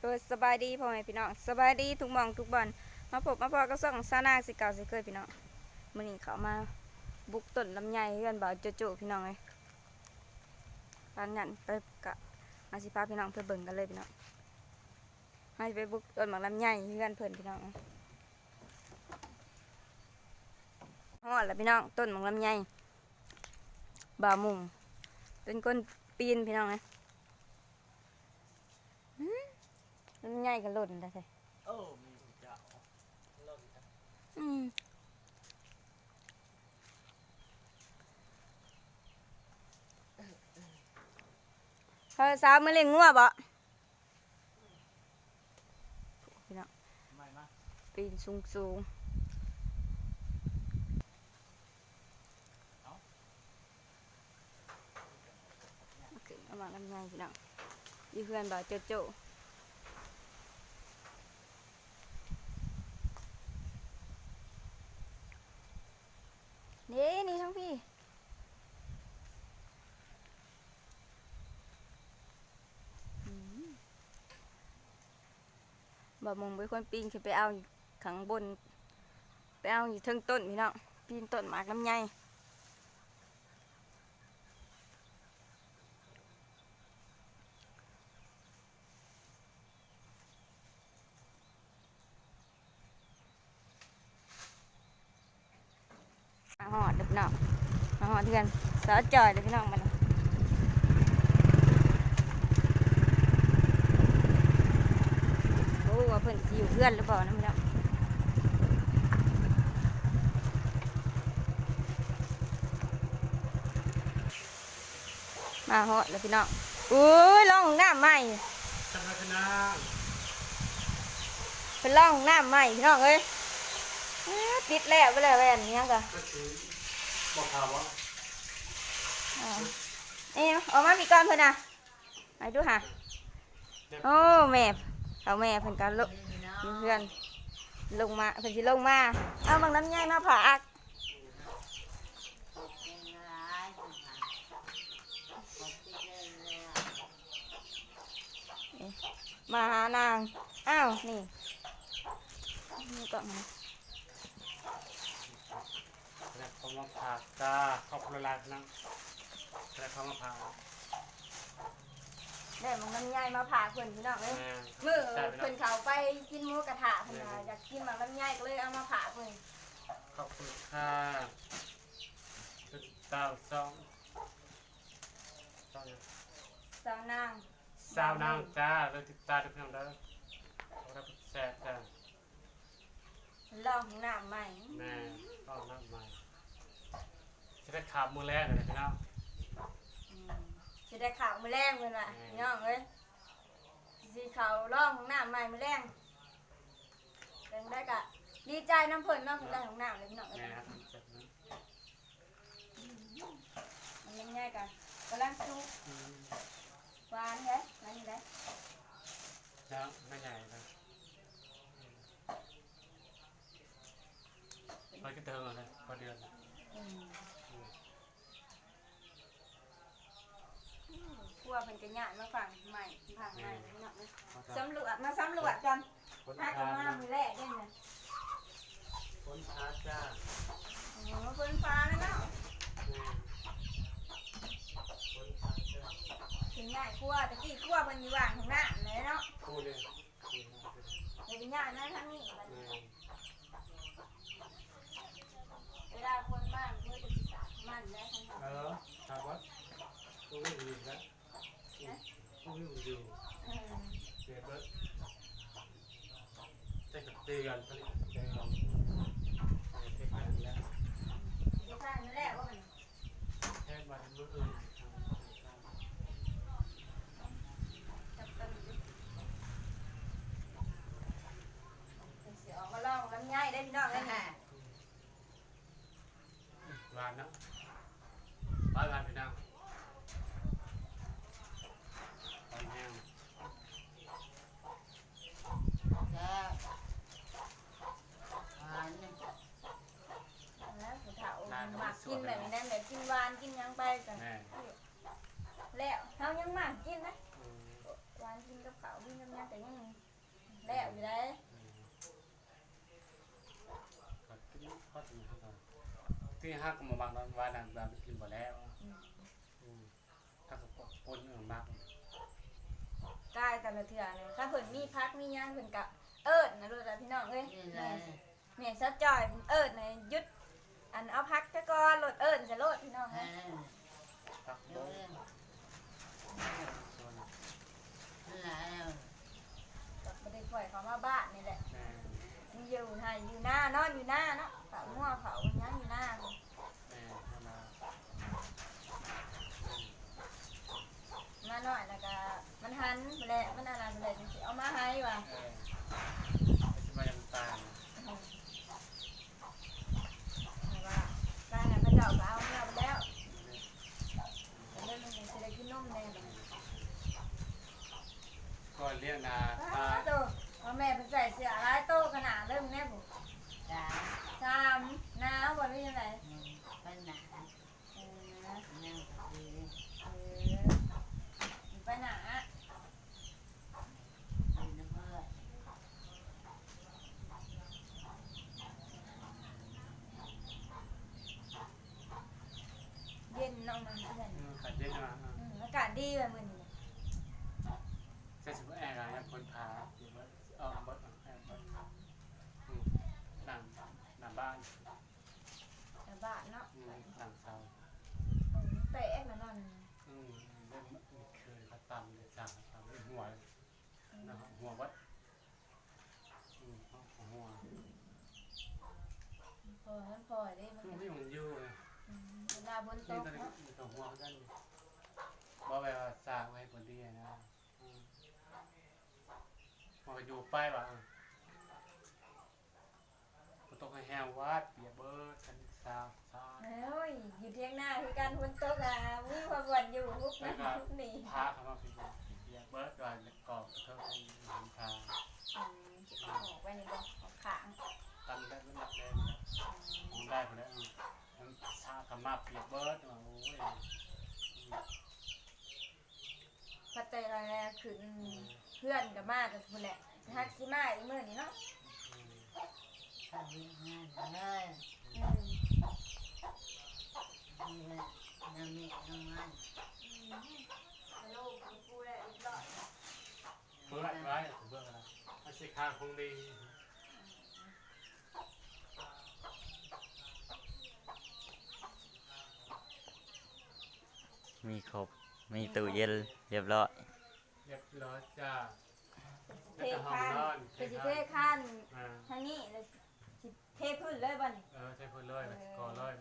ໂດຍ ສະບາຍດີພໍ່ແມ່ພີ່ນ້ອງ ສະບາຍດີທຸກໝ່ອງທຸກບ່ອນ ມາພົບມາພໍ້ກັບຊ່ອງຊາວນາຄືເກົ່າເຊັ່ນເຄີຍພີ່ນ້ອງ. ມື້ນີ້ເຂົ້າມາບຸກຕົ້ນລຳໄຍເຮືອນບ່າວໂຈໂຈ້ພີ່ນ້ອງເອີຍ. ປານນັ້ນໄປກະ ເຮົາຊິພາພີ່ນ້ອງໄປເບິ່ງກັນເລີຍພີ່ນ້ອງ. ເຮົາຊິໄປບຸກຕົ້ນໝາກລຳໄຍເຮືອນເພິ່ນພີ່ນ້ອງເອີຍ. ຮອດແລ້ວພີ່ນ້ອງ ຕົ້ນໝາກລຳໄຍ ບ່າວມຸງເປັນຄົນປີນພີ່ນ້ອງເອີຍ. ອືມ ລຳໄຍກໍຫຼົ່ນໄດ້ແທ້. ເອີ ມີເຈົ້າ ອືມ ເອີ ສາວມາລ້ຽງງົວບໍ? ພີ່ນ້ອງ ປີນສູງໆ. ເອົາຂຶ້ນມາໝາກລຳໄຍພີ່ນ້ອງ ຢູ່ເຮືອນບ່າວໂຈໂຈ້. ນີ້ ນີ້ທາງພີ້. ອືມ ບ່າວມຸງເປັນຄົນປີນຂຶ້ນໄປເອົາຂ້າງບົນ ໄປເອົາຢູ່ເທິງຕົ້ນພີ່ນ້ອງ ປີນຕົ້ນໝາກລຳໄຍ. ມາຮອດແລ້ວພີ່ນ້ອງ ມາຮອດເຮືອນສາວຈ້ອຍແລ້ວພີ່ນ້ອງ ບັດນີ້. ໂອ້ ວ່າເພິ່ນຊິຢູ່ເຮືອນຫຼືບໍ່ນຳພີ່ນ້ອງ. ມາຮອດແລ້ວພີ່ນ້ອງ. ໂອ້ຍ ລອງຫ້ອງນ້ຳໃໝ່ ສະບາຍຂະໜາດ ເພິ່ນລອງຫ້ອງນ້ຳໃໝ່ພີ່ນ້ອງເອີຍ. ເອີ ຕິດແລ້ວ ໄປແລ້ວແວ່ນຫຍັງກະ ມັນຊິບໍ່ຂາວບໍ່? ເອີ ເອ ອອກມາພີ້ກ່ອນເພິ່ນນະ. ໄປດູຫາ. ໂອ້ ແມ່ ເຖົ້າແມ່ເພິ່ນກໍລົງ ຢູ່ເຮືອນ ລົງມາ ເພິ່ນຊິລົງມາເອົາໝາກລຳໄຍມາຝາກ ມາຫານາງ. ອ້າວ ນີ້ ນີ້ກ່ອນນະ. ແລ້ວເຂົາມາຝາກຈ້າ ຂອບຄຸນຫຼາຍໆນະ ແລ້ວເຂົາມາຝາກ ໄດ້ໝາກລຳໄຍມາຝາກເພິ່ນພີ່ນ້ອງເອີຍ. ແມ່ນ ມື້ເພິ່ນເຂົ້າໄປກິນໝູກະທະ ເພິ່ນວ່າຢາກກິນໝາກລຳໄຍ ກໍເລີຍເອົາມາຝາກເພິ່ນ. ຂອບຄຸນຄ່ະ ຕິດຕາມຊ່ອງ ຊ່ອງຫຍັງ? ຊາວນາງ ຊາວນາງຈ້າ ເລີຍຕິດຕາມເດີພີ່ນ້ອງເດີ ກົດໄລກົດແຊຈ້າ. ລອງຫ້ອງນ້ຳໃໝ່ ແມ່ນ ລອງຫ້ອງນ້ຳໃໝ່ ຊິໄດ້ເຂົ້າມື້ແລງແລ້ວພີ່ນ້ອງ. ອືມ ຊິໄດ້ເຂົ້າມື້ແລງເພິ່ນວ່າ ແມ່ນ ພີ່ນ້ອງເອີຍ ຊິເຂົ້າລອງຫ້ອງນ້ຳໃໝ່ມື້ແລງ. ຈັ່ງໃດກໍດີໃຈນຳເພິ່ນເນາະ ເພິ່ນໄດ້ຫ້ອງນ້ຳແລ້ວພີ່ນ້ອງເອີຍ. ແມ່ນ ມັນຍັງໃຫຍ່ກະກຳລັງສຸກ ອືມ ຫວານເດ້ ຫວານຢູ່ເດ້ ເນາະ ມັນໃຫຍ່ເນາະ ອືມ ພໍກິນເຖິງແລ້ວ ພໍເດືອນ ອືມ ອືມ ຄົວເພິ່ນກໍຍ້າຍມາຝັ່ງໃໝ່ ຝັ່ງໃໝ່ ແມ່ນ ເນາະ ສຳຫຼວດ ມາສຳຫຼວດກ່ອນ. ຝົນ ຫາກໍມາມື້ແລກເດ້ນະ ຝົນຟ້າຈ້າ ໂອ້ ຝົນຟ້າແລ້ວເນາະ ແມ່ນ ຝົນຟ້າຈ້າ ເປັນໃຫຍ່ຄົວ ຕະກີ້ຄົວເພິ່ນຢູ່ຫວ່າງຫ້ອງນ້ຳແຫຼະເນາະ ຜູ້ເດ້ ເປັນໃຫຍ່ມາທາງນີ້ບັດນີ້ ແມ່ນ ເວລາຄົນມາເພິ່ນກໍຊິສາດມັນແຫຼະ ເອີ ສາດບໍ່ ຜູ້ນີ້ແຫຼະ. ອືມ ອືມ ຢູ່ ເອີ ເຮັດເບິດ ແຕ່ກໍເຕືອນ ເຮັດແລ້ວ ເຮັດແລ້ວ ເຮັດບັດມື້ອື່ນ ຈັບຕົ້ນຢູ່ ເພິ່ນຊິອອກມາລອງລຳໄຍເດ້ພີ່ນ້ອງເອີຍ ນີ້. ຫວານເນາະ ຫວານ ຫວານພີ່ນ້ອງ ຫວານແຮງ ແຊບ ຫວານ ແລ້ວຜູ້ເຖົ້າມັກກິນແບບນີ້ນະ ແບບກິນຫວານກິນຫຍັງໄປກໍ ແມ່ນ ແລ້ວເຮົາຍັງມັກກິນນະ ອືມ ຫວານກິນກັບ ເຂົາວິນຍາກະຍັງແລ້ວຢູ່ໄດ໋. ອືມ ກໍກິນຮອດນີ້ ທີ່ຮັກກໍບໍ່ມັກນອນ ວ່ານຳ ວ່າໄປກິນບໍ່ແລ້ວ. ອືມ ອືມ ຮັກກໍປົນ ເອີ ມັກ ກາຍແຕ່ລະເທື່ອນີ້ ຖ້າເພິ່ນມີຜັກມີຫຍັງ ເພິ່ນກະເອີ້ນນະໂລດລະ ພີ່ນ້ອງເອີຍ. ແມ່ນແຫຼະ ແມ່ນສາວຈ້ອຍເອີ້ນໃຫ້ຢຸດ ອັນເອົາຜັກຊະກ່ອນໂລດ ເອີ້ນຊະໂລດ ພີ່ນ້ອງເອີຍ. ເອີ ຜັກບົງ ເອີ ນັ້ນແຫຼະ ກໍບໍ່ໄດ້ຄ່ອຍເຂົ້າມາບ້ານນີ້ແຫຼະ. ແມ່ນ ມັນຢູ່ໄຮ່ຢູ່ນາ ນອນຢູ່ນາເນາະ ເຝົ້າງົວເຝົ້າຫຍັງຢູ່ນາ. ແມ່ນ ມານ້ອຍແລ້ວກະມັນຫັນພຸ້ນແຫຼະ ມັນອັນນັ້ນພຸ້ນແຫຼະ ຈັ່ງຊິເອົາມາໃຫ້ວ່າ. ເອີ ຊິມາຍັງຕາຍ. ອືມ ແຕ່ວ່າຕາຍແລ້ວ ເຂົາເຈົ້າກໍເອົາເມືອໄປແລ້ວ ເລີຍມັນຈັ່ງຊິໄດ້ກິນນົມແດ່ບັດນີ້. ກໍລ້ຽງນາ ປາດໂທ້ ພໍ່ແມ່ເພິ່ນໃສ່ເສື້ອຫຼາຍໂຕຂະໜາດເລີຍ ເບິ່ງແດ່ພຸ້ນ. ສາມ ສາມ ໜາວບໍ່ ຫຼືຈັ່ງໃດ? ອືມ ໄປໜາ ເອີ ຍັງກໍດີ ເອີ ໄປໜາ ເຢັນເນາະ ມັນເປັນ ອືມ ອາກາດເຢັນວ່າ ອືມ ອາກາດດີວ່າມື້ນີ້. ໃສ່ຊຸດແອກະ ຍາມຝົນພາ ອອກເບິດ ອອກເບິດ ອືມ ໜ້າ ໜ້າບ້ານ ໜ້າບ້ານເນາະ. ອືມ ຫຼັງເສົາ ເອີ ແປກນະນັ້ນ. ອືມ ເລີ່ມມີຄືນເຂົາຕຳ ໄດ້ສ້າງເຂົາຕຳ ເຮັດຫົວ ອືມ ນະ ຫົວເບິດ. ອືມ ຫົວ ພໍມັນພໍເດ້ ມັນ ມັນຢູ່ ອືມ ເວລາຝົນຕົກເນາະ ມີແຕ່ຫົວຄືກັນ ບໍ່ແບບວ່າສ້າງໄວ້ໃຫ້ເພິ່ນດີນະ. ອືມ ມັນກໍຢູ່ໄປວ່າ ເອີ ຝົນຕົກແຮງໆ ວາດ ປຽກເບິດ ຄັນສາ ສາ ໂອ້ຍ ຢູ່ທຽງນາຄືກັນ ຝົນຕົກອະ ມີຄວາມບ່ອນຢູ່ ຮຸບນັ້ນຮຸບນີ້ ພາເຂົ້າມາ ປຽກເບິດ ວ່າກອກກະເທີບໃສ່ຫຼັງຄາ. ອືມ ຊິອອກໄວ້ນີ້ບໍ່ ອອກຂ້າງ ຕັ້ງໄດ້ມັນດັກແດງ ອືມ ອອກໄດ້ພຸ້ນແຫຼະ. ເອີ ມັນສາກະມາ ປຽກເບິດ ໂອ້ຍ ອືມ ພັດແຕ່ລະຂຶ້ນ ອືມ ເພື່ອນກໍມາແຕ່ພຸ້ນແຫຼະ ອືມ ຮັກຊິມາອີກມື້ນີ້ເນາະ. ອືມ ເຂົາເຮັດງານເລີຍ ອືມ ນີ້ແຫຼະ ນ້ຳມີນ້ຳມັນ ອືມ ກະໂຫຼກກະປູແລ້ວ ຮຽບຮ້ອຍ ເປືອຍໄວ້ ເປືອຍນະ ມັນຊິຄາຄົງດີ. ມີຄົບ ມີຕູ້ເຢັນຮຽບຮ້ອຍ ຮຽບຮ້ອຍຈ້າ. ເທຄານ ເພິ່ນຊິເທຄານ ອ່າ ທາງນີ້ ແລ້ວຊິເທພື້ນເລີຍບໍ່ນີ້? ເອີ ເທພື້ນເລີຍ ເອີ ກໍເລີຍ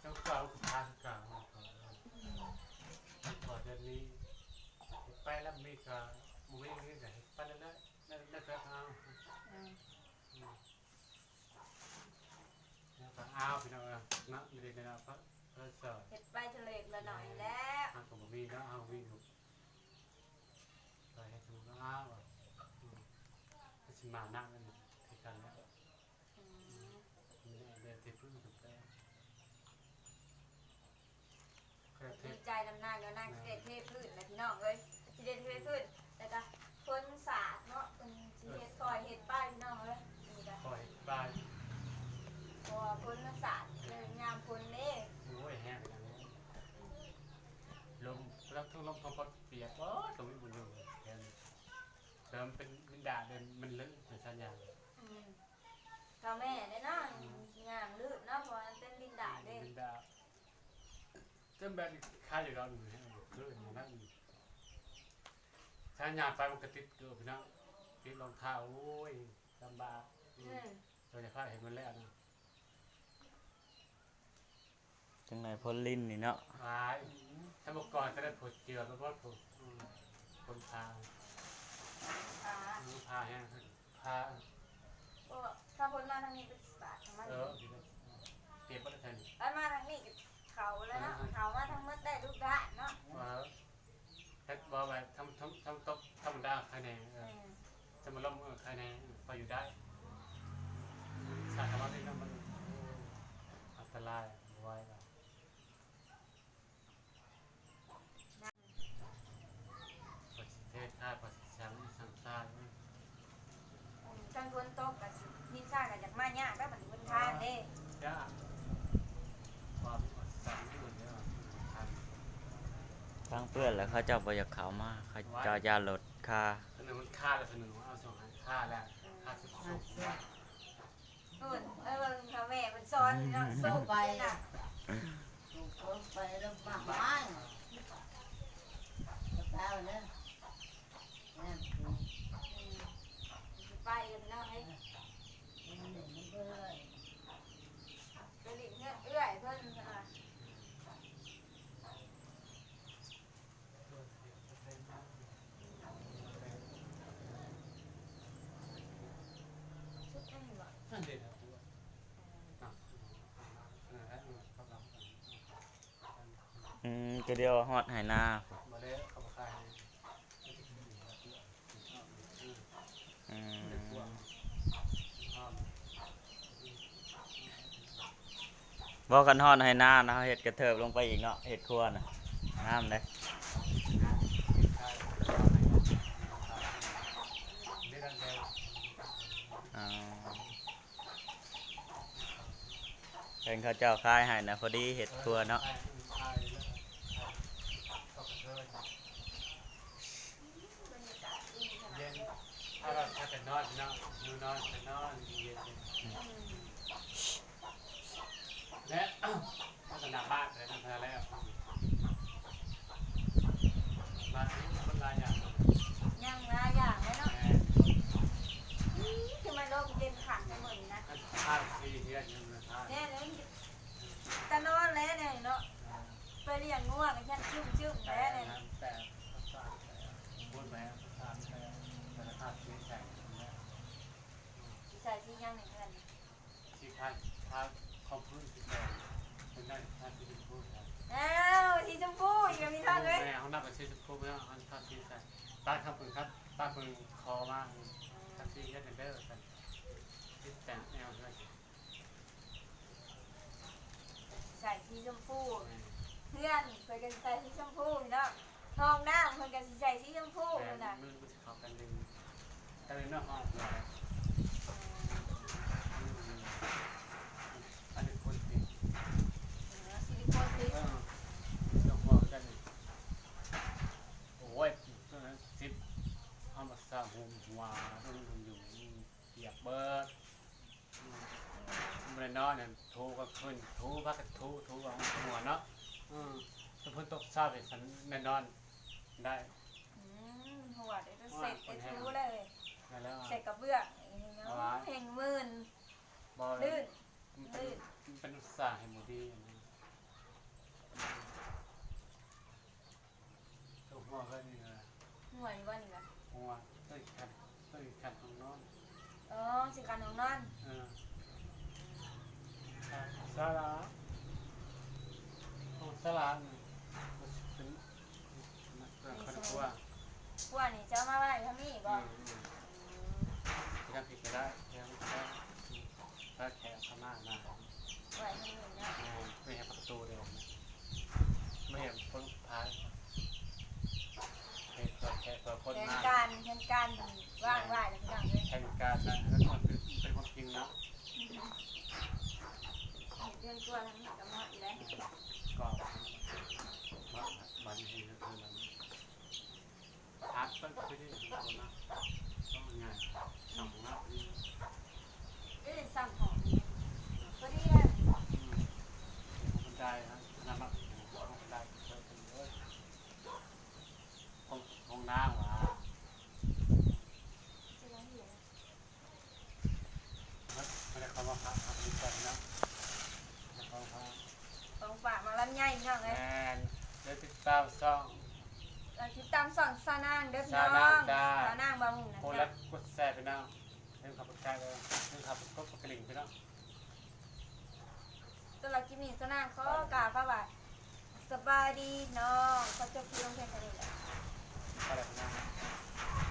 ເຈົ້າເກົ່າກໍພາຄືເກົ່າ ອືມ ກໍເດືອນນີ້ ເຮັດໄປແລ້ວມີກໍບໍ່ມີເງິນກໍເຮັດໄປເລື້ອຍໆ ແລ້ວ ແລ້ວແຕ່ເຮົາ ອືມ ອືມ. ແລ້ວກໍອ້າວ ພີ່ນ້ອງເອີຍເນາະ ເລັກໆ ນ້ອຍໆ ເພິ່ນ ເພິ່ນສອນ ເຮັດໄປເທື່ອເລັກເທື່ອນ້ອຍແຫຼະ ເຮົາກໍບໍ່ມີເນາະ ເຮົາມີຢູ່ ກໍເຮັດໃຫ້ມັນອ້າວ ອືມ ກໍຊິມານຳກັນຄືກັນແຫຼະ ອືມ ແມ່ນແບບທີ່ເພິ່ນກໍແປ ດີໃຈນຳນາງເນາະ ນາງຊິໄດ້ເທພື້ນແຫຼະພີ່ນ້ອງເອີຍ ຊິໄດ້ເທພື້ນ ແລ້ວກະຄົນສາດເນາະ ເພິ່ນຊິເຮັດ ເອີ ຄ່ອຍເຮັດໄປພີ່ນ້ອງເອີຍ ນີ້ກະຄ່ອຍເຮັດໄປ ເພາະວ່າຝົນມັນສາດ ເອີ ຍາມຝົນເດ້ ໂອ້ຍ ແຮງຂະໜາດນັ້ນ ລົມ ທັງລົມທັງພັດປຽກ ໂອ້ຍ ກະມີບຸນຢູ່ແຖວນີ້ ແຕ່ວ່າມັນເປັນດິນດາດເດ້ ມັນເລີະ ເປັນສາຍຍາງ ອືມ ເຖົ້າແມ່ເດ້ເນາະ ອືມ ຍ່າງລື່ນເນາະ ເພາະວ່າມັນເປັນດິນດາດເດ້ ດິນດາດ ເປັນແບບນີ້ ຄາຢູ່ດອນ ຄືນັ້ນ ຖ້າຍ່າງໄປມັນກະຕິດເກີບພີ່ນ້ອງ ຕິດລອງເທົ້າ ໂອ້ຍ ລຳບາກ ອືມ ອືມ ໂດຍສະເພາະເຫັນມັນແລ້ວນະ ຈັ່ງໃດພົນລິນນີ້ເນາະ ຫຼາຍ ຖ້າບໍ່ກ່ອນຈະໄດ້ຜົນເຈື່ອນ ບໍ່ຜົນ ອືມ ຜົນພາ ພາ ອືມ ພາແຮງ ພາ ເພາະວ່າຖ້າພົນມາທາງນີ້ກໍສາດທາງມັນ ເອີ ປຽບເບິດແລ້ວ ມາທາງນີ້ກໍເຂົ້າແລ້ວເນາະ ເອີ ເຂົ້າມາທັງໝົດໄດ້ລູກດ້ານເນາະ ເອີ ເຮັດບໍ່ໄວ້ທຳ ທຳ ທຳຕົກທຳມະດາໄຄແນ່ ເອີ ອືມ ທຳມະລົມ ເອີ ໄຄແນ່ ພໍຢູ່ໄດ້ ສາດທຳມະນີ້ນະ ມັນ ໂອ້ ອັນຕະລາຍ ບໍ່ໄຫວແລ້ວ. ທາງເພື່ອນແລ້ວ ເຂົາເຈົ້າບໍ່ຢາກເຂົ້າມາ ເຂົາເຈົ້າຢ້ານລົດຄາ. ອັນນັ້ນມັນຄາແລ້ວ ອັນນັ້ນເອົາສົ່ງໃຫ້ຄາແລ້ວ ຄາສິບສອງ. ໂອ້ຍ ເອີ ເບິ່ງຫາແມ່ເພິ່ນສອນເນາະ ສົ່ງໄປນະ ສົ່ງໄປແລ້ວມາ ມາ ກະເປົາເດີ ແມ່ນ ອືມ ຊິໄປແລ້ວພີ່ນ້ອງເອີຍ ໄປຫຼິ້ນເຮືອນເອື້ອຍເພິ່ນ ເພິ່ນວ່າ. ອືມ ກະດຽວຮອດໄຮ່ນາ. ອືມ ບໍ່ ຄັນຮອດໄຮ່ນານະ ເຮົາເຮັດກະເທີບລົງໄປອີກເນາະ ເຮັດຄົວນະ ງາມເດ້. ອໍ ເພິ່ນເຂົາເຈົ້າຂາຍໃຫ້ນະ ພໍດີເຮັດຄົວເນາະ. ບັນຍາກາດດີຂະໜາດເລີຍ ເຢັນ ພາກັນນອນເນາະ ຢູ່ນອນກັນນອນເຢັນ ອືມ ແລະ ພັດທະນາບ້ານໄປນຳກັນແລ້ວ ບາດນີ້ມັນຫຼາຍຢ່າງ ຍັງຫຼາຍຢ່າງເລີຍເນາະ ແມ່ນ ອືມ ຄືມາລົມເຢັນຄັກແທ້ມື້ນີ້ນະ ທາດສີເຮືອນຍັງທາດ ແນ່ເລີຍ ຕານອນແລ້ວນີ້ເນາະ ໄປລ້ຽງງົວກະຍັງຊຶ້ມໆແລ້ວນີ້ ແຕ່ ຊິໃສ່ສີຫຍັງໃນເຮືອນນີ້? ສີຂາວ ຂາວຂອງພື້ນສີແດງ ເປັນໄດ້ ທາສີຊົມພູ ອ້າວ ສີຊົມພູອີກແລ້ວ ມີທາງເອີຍ ແມ່ ເຮົານັບເປັນສີຊົມພູແລ້ວ ເຮົາທາສີໃສ່ ຕາຄຳເພິ່ນ ຕາເພິ່ນຂໍມາ ທາສີເຮັດໃຫ້ເດີ ວ່າຊັ້ນ ຕິດແຕ່ງແນວເຮືອນ. ໃສ່ສີຊົມພູ ເຮືອນເພິ່ນກະຊິໃສ່ສີຊົມພູພີ່ນ້ອງ ຫ້ອງນ້ຳເພິ່ນກະຊິໃສ່ສີຊົມພູ ແມ່ນ ເພິ່ນນະ ມັນ ມັນຊິເຂົ້າກັນດີ ແຕ່ເນາະ ຫ້ອງ ອັນນີ້ຄົນຕິດ ເອີ ຊິລິຄົນຕິດ ເອີ ເຈົ້າຂອງກັນນີ້ ໂອ້ຍ ສິບ ເອົາມາສະຫຸມຫົວ ມັນຢູ່ ປຽກເບີດ ອືມ ບໍ່ໄດ້ນອນຫັ້ນ ຖູກາງຄືນ ຖູ ພາກັນຖູ ຖູເອົາຫົວເນາະ ເອີ ແຕ່ຝົນຕົກເຊົ້ານີ້ ສັນແນ່ນອນໄດ້ ອືມ ຫົວໄດ້ ເຊັດໄດ້ຖູເລີຍ ແມ່ນແລ້ວ ເຊັດກະເບື້ອງ ເອີ ແຮ່ງມື່ນ ບໍ່ ລື່ນ ມັນເປັນ ມັນເປັນອຸດສາໃຫ້ບໍ່ດີ ອັນນີ້ ຕົວຫົວກໍນີ້ນະ ຫົວນີ້ບໍ່ນີ້ນະ ຫົວ ຕົວຂັດ ຕົວຂັດຫ້ອງນອນ ອໍ ຊິຂັດຫ້ອງນອນ ເອີ ສາລາ ຫ້ອງສາລານີ້ ມັນຊິເປັນ ເປັນຄົວ ຄົວນີ້ຈະເອົາມາໄວ້ທາງນີ້ບໍ່? ອືມ ອືມ ທາງພີ້ກະໄດ້ ທາງພີ້ກະໄດ້ ອືມ ຖ້າແຂກເຂົ້າມານະ ໄວ້ທາງນີ້ເນາະ ແມ່ນ ໄວ້ໃຫ້ປະຕູເດີ ໄວ້ໃຫ້ເບິ່ງຜາ ໃຫ້ເພື່ອແຂກເພື່ອຄົນມາ ແຜນການ ແຜນການວາງໄວ້ແລ້ວພີ່ນ້ອງເອີຍ ແຜນການນະ ເປັນຄວາມ ເປັນຄວາມຈິງເນາະ ອືມ ເຮັດເຮືອນຄົວທາງນີ້ກະເໝາະຢູ່ເດ້ ແມ່ນ ກໍ ບາດ ບາດນີ້ເຮັດເຮືອນ ພັກໄປຄືນີ້ຄົນນະ ຕ້ອງງ່າຍ ສອງຫ້ອງນ້ຳພໍດີ ເອີ ສາມຫ້ອງນີ້ພໍດີ ອືມ ຫ້ອງບັນໄດຫັ້ນ ນ້ຳມັກ ຫ້ອງບັນໄດເປີດເລີຍ ຫ້ອງ ຫ້ອງນ້ຳຫວາ ມາ ມາໄດ້ເຂົ້າມາພັກ ພັກຢູ່ກ່ອນເນາະ ມາເຂົ້າມາພັກ ຂອງຝາກມາລຳໃຫຍ່ພີ່ນ້ອງເອີຍ ແມ່ນ ເດີ ຕິດຕາມຊ່ອງ ເອີ ຕິດຕາມຊ່ອງສາວນາງເດີພີ່ນ້ອງ ສາວນາງ ສາວນາງບາງມຸງນະ ກົດໄລ ກົດແຊພີ່ນ້ອງ ຢ່າລືມເຂົ້າໄປກົດໄລ ຢ່າລືມເຂົ້າໄປກົດກະດິ່ງພີ່ນ້ອງ ສຳລັບຄລິບນີ້ສາວນາງຂໍກ່າວຄຳວ່າ ສະບາຍດີພີ່ນ້ອງ ຂໍຈົບຄລິບລົງພຽງເທົ່ານີ້ແຫຼະ ພໍແລ້ວພີ່ນ້ອງ.